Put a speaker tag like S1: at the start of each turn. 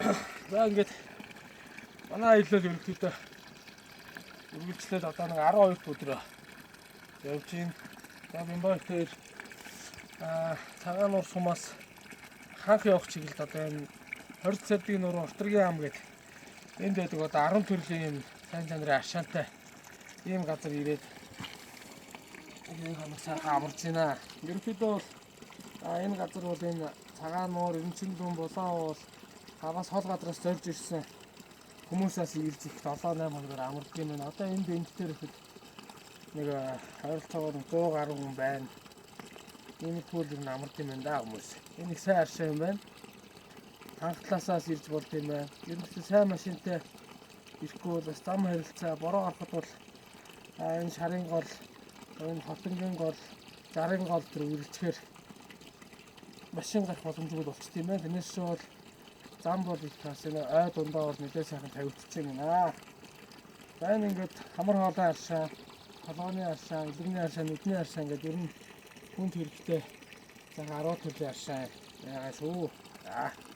S1: За, ингээд манай аялал ерөнхийдөө үргэлжлээд одоо нэг 12 өдрөө явж байна. За, Бимбай хоёр Цагаан нуур сумаас Ханх явах чиглэлд одоо энэ 20 цэрдгийн нуруу, Уртаргийн ам гэдэг энд байдаг одоо 10 төрлийн юм сайн чанарын аршаантай ийм газар ирээд нэг хоног сайхан амарч байна. Ерөнхийдөө бол энэ газар бол энэ Цагаан нуур, Эренчин дүн, Булаан уул хаваас хол газраас зорж ирсэн хүмүүсээс ирж их 7 8 хоногор амардаг юм байна. Одоо энд энэ дээр ихэд нэг ойролцоогоор 100 гаруй хүн байна. Иймэрхүү л ер нь амардаг юм байна да хүмүүс. Энэ их сайн аршаа юм байна. Ханх талаасаас ирж болд юм байна. Ер нь сайн машинтай ирэхгүй бол бас зам харилцаа бороо гарахад бол энэ шарын гол, энэ хотонгийн гол, зарын гол төр үргэлжлэхээр машин гарах боломжгүй болчт юм байна. Тэрнээс бол зам бол их бас энэ ой дундаа бол нэлээд сайхан тавигдчихэв юм аа. За, энэ ингээд хамар хоолой аршаа, толгойн аршаа, илгэний аршаа, нүдний аршаа ингээд ер нь хүнд хэрэгтэй за 10 төрлийн аршаа байгаа шүү. За.